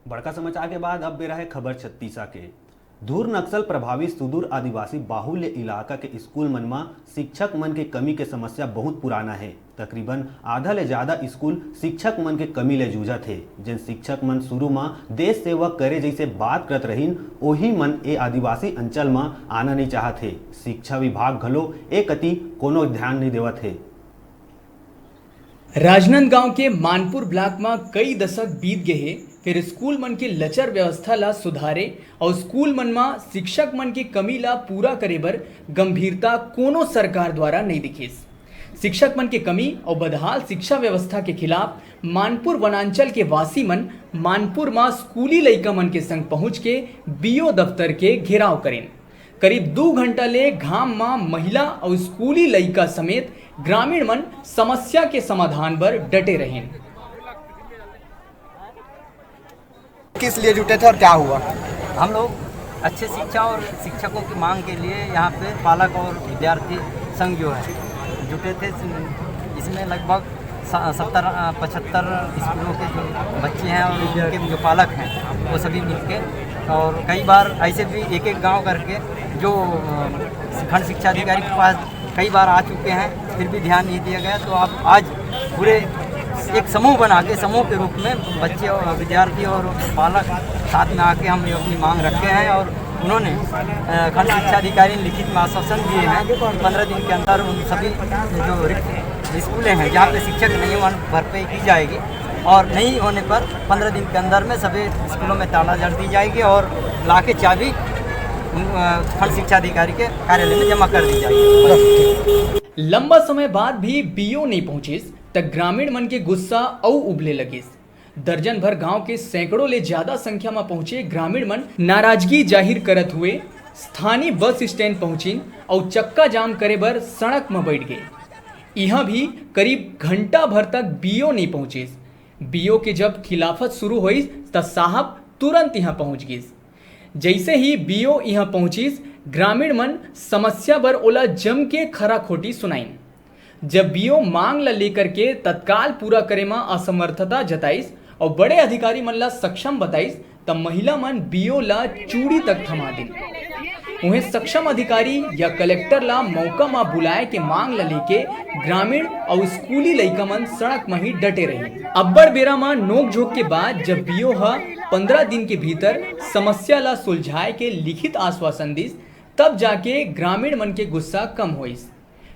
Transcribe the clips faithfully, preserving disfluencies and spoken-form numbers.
बड़का समाचार के बाद अब बेरा है खबर छत्तीसा के। धुर नक्सल प्रभावित सुदूर आदिवासी बाहुल्य इलाका के स्कूल मन म शिक्षक मन के कमी के समस्या बहुत पुराना हे। तकरीबन आधा ले ज्यादा स्कूल शिक्षक मन के कमी ले जूझत हे। जेन शिक्षक मन शुरू म देश सेवा करे जइसे बात करत रहिन, ओही मन ए आदिवासी अंचल म आना नइ चाहत हे। शिक्षा विभाग घलो ए कति कोनो ध्यान नइ देवत हे। राजनांदगांव के मानपुर ब्लॉक म कई दशक बीत गे हे, फिर स्कूल मन के लचर व्यवस्था ला सुधारे अउ स्कूल मन म शिक्षक मन के कमी ला पूरा करे बर गंभीरता कोनो सरकार द्वारा नइ दिखिस। शिक्षक मन के कमी अउ बदहाल शिक्षा व्यवस्था के खिलाफ मानपुर वनांचल के वासी मन मानपुर म स्कूली लइका मन के संग पहुंच के बीओ दफ्तर के घेराव करिन। करीब दू घंटा ले घाम म महिला अउ स्कूली लइका समेत ग्रामीण मन समस्या के समाधान बर डटे रहिन। किस लिए जुटे थे और क्या हुआ? हम लोग अच्छे शिक्षा और शिक्षकों की मांग के लिए यहाँ पे पालक और विद्यार्थी संघ जो है जुटे थे। इसमें लगभग सत्तर पचहत्तर स्कूलों के जो बच्चे हैं और उनके जो पालक हैं, वो सभी मिलके, और कई बार ऐसे भी एक एक गांव करके जो खंड शिक्षा अधिकारी के पास कई बार आ चुके हैं, फिर भी ध्यान नहीं दिया गया। तो आप आज पूरे एक समूह बना के, समूह के रूप में बच्चे और विद्यार्थी और पालक साथ में आके हम ये अपनी मांग रखते हैं। और उन्होंने खंड शिक्षा अधिकारी ने लिखित में आश्वासन दिए हैं कि पंद्रह दिन के अंदर उन सभी जो रिक्त स्कूलें हैं जहाँ पे शिक्षक नहीं, वहाँ भरपाई की जाएगी, और नहीं होने पर पंद्रह दिन के अंदर में सभी स्कूलों में ताला जड़ दी जाएगी और लाके चाबी खंड शिक्षा अधिकारी के कार्यालय में जमा कर दी जाएगी। लंबा समय बाद भी बीओ नहीं पहुंचिस, त ग्रामीण मन के गुस्सा अउ उबले लगिस। दर्जन भर गांव के सैकड़ों ले ज्यादा संख्या में पहुंचे ग्रामीण मन नाराजगी जाहिर करत हुए स्थानीय बस स्टैंड पहुंचिन अउ चक्का जाम करे बर सड़क में बैठ गए। इहां भी करीब घंटा भर तक बीओ नहीं पहुंचिस। बीओ के जब खिलाफत शुरू होइस, त साहब तुरंत इहां पहुंच गिस। जैसे ही बीओ इहां पहुंचिस, ग्रामीण मन समस्या बर ओला जम के खरा खोटी सुनाइन। जब बीओ मांग ला लेकर के तत्काल पूरा करे म असमर्थता जताइस और बड़े अधिकारी मन ला सक्षम बताइस, त महिला मन बीओ ला चूड़ी तक थमा दिन। उहें सक्षम अधिकारी या कलेक्टर ला मौका म बुलाए के मांग ला लेके ग्रामीण अउ स्कूली लइका मन सड़क म ही डटे रहिन। अब्बड़ बेरा म नोकझोंक के बाद जब बीओ ह पंद्रह दिन के भीतर समस्या ला सुलझाए के लिखित आश्वासन दिस, तब जाके ग्रामीण मन के गुस्सा कम होइस।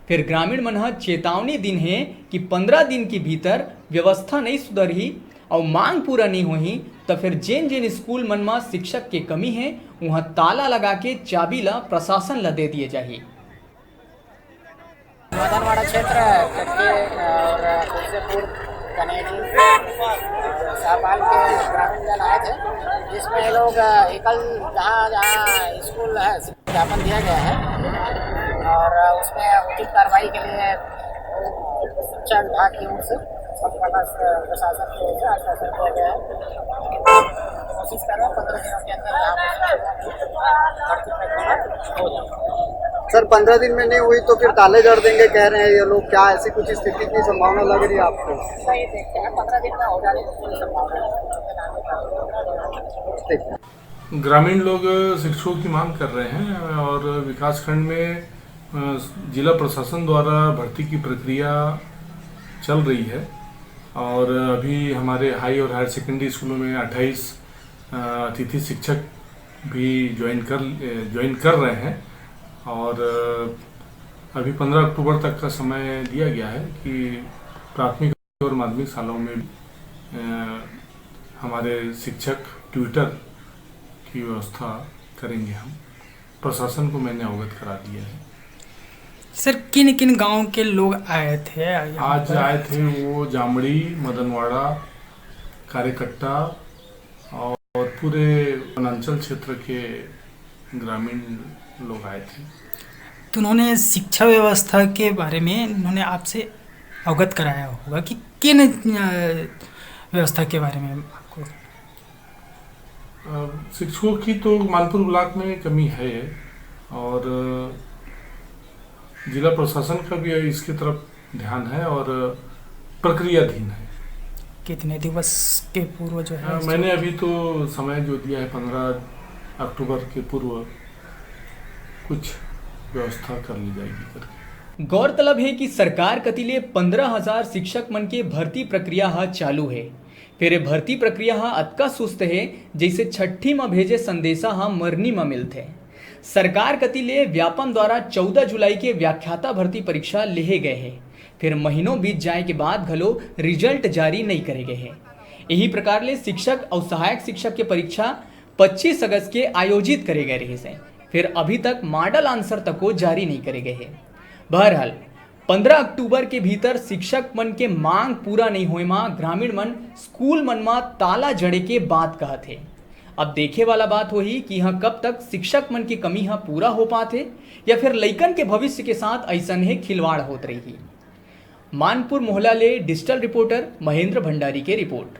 फिर ग्रामीण मन ह चेतावनी दिन हे कि पंद्रह दिन के भीतर व्यवस्था नइ सुधरही अउ मांग पूरा नइ होही, त फिर जेन जेन स्कूल मन म शिक्षक के कमी हे, उहां ताला लगा के चाबी ल प्रशासन ल दे दिए जाही। मदनवाड़ा क्षेत्र कटके और तुलसीपुर कनेरी शाहपाल के ग्रामीण जन आए थे, जिसमें ये लोग एकल जहाँ जहाँ स्कूल है ज्ञापन दिया गया है और उसमें उचित कार्रवाई के लिए शिक्षा विभाग की ओर से सबका प्रशासन की ओर से आश्वासन दिया गया है। कोशिश कर रहे हैं पंद्रह दिनों के अंदर यहाँ पर भर्ती प्रक्रिया हो जाए। सर, पंद्रह दिन में नहीं हुई तो फिर ताले जड़ देंगे कह रहे हैं ये लोग, क्या ऐसी कुछ स्थिति की संभावना लग रही है आपको? नहीं, देखते हैं, पंद्रह दिन में हो जाने की पूरी संभावना है। ठीक है। ग्रामीण लोग शिक्षकों की मांग कर रहे हैं और विकासखंड में जिला प्रशासन द्वारा भर्ती की प्रक्रिया चल रही है और अभी हमारे हाई और हायर सेकेंडरी स्कूलों में अट्ठाईस अतिथि शिक्षक भी ज्वाइन कर ज्वाइन कर रहे हैं और अभी पंद्रह अक्टूबर तक का समय दिया गया है कि प्राथमिक और माध्यमिक शालाओं में हमारे शिक्षक ट्यूटर की व्यवस्था करेंगे। हम प्रशासन को मैंने अवगत करा दिया है। सर, किन किन गांव के लोग आए थे? आज आए थे वो जामड़ी, मदनवाड़ा, कार्यकट्टा और पूरे वनांचल क्षेत्र के ग्रामीण लोग आए थे। तो उन्होंने शिक्षा व्यवस्था के बारे में उन्होंने आपसे अवगत कराया होगा कि किन व्यवस्था के बारे में आपको? शिक्षकों की तो मानपुर ब्लॉक में कमी है और जिला प्रशासन का भी इसकी तरफ ध्यान है और प्रक्रियाधीन है। कितने दिवस के पूर्व जो है हाँ, मैंने अभी तो समय जो दिया है, पंद्रह अक्टूबर के पूर्व कुछ व्यवस्था कर ली जाएगी करके। गौरतलब हे कि सरकार कति ले पंद्रह हजार शिक्षक मन के भर्ती प्रक्रिया ह चालू हे। फेर ए भर्ती प्रक्रिया ह अतका सुस्त हे, जइसे छट्ठी म भेजे संदेशा ह मरनी म मिलथे। सरकार कति ले व्यापम द्वारा चौदह जुलाई के व्याख्याता भर्ती परीक्षा लेहे गए हे। फेर महीनों बीत जाए के बाद घलो रिजल्ट जारी नइ करे गए हे। इही प्रकार ले शिक्षक अउ सहायक शिक्षक के परीक्षा पच्चीस अगस्त के आयोजित करे गए रहिस हे। फेर अभी तक मॉडल आंसर तको जारी नइ करे गए हे। बहरहाल, पंद्रह अक्टूबर के भीतर शिक्षक मन के मांग पूरा नइ होए म ग्रामीण मन स्कूल मन म ताला जड़े के बात कहत हे। अब देखे वाला बात होही कि इहाँ कब तक शिक्षक मन के कमी ह पूरा हो पात हे या फिर लइकन के भविष्य के साथ अइसन हे खिलवाड़ होत रही। मानपुर मोहला ले डिजिटल रिपोर्टर महेंद्र भंडारी के रिपोर्ट।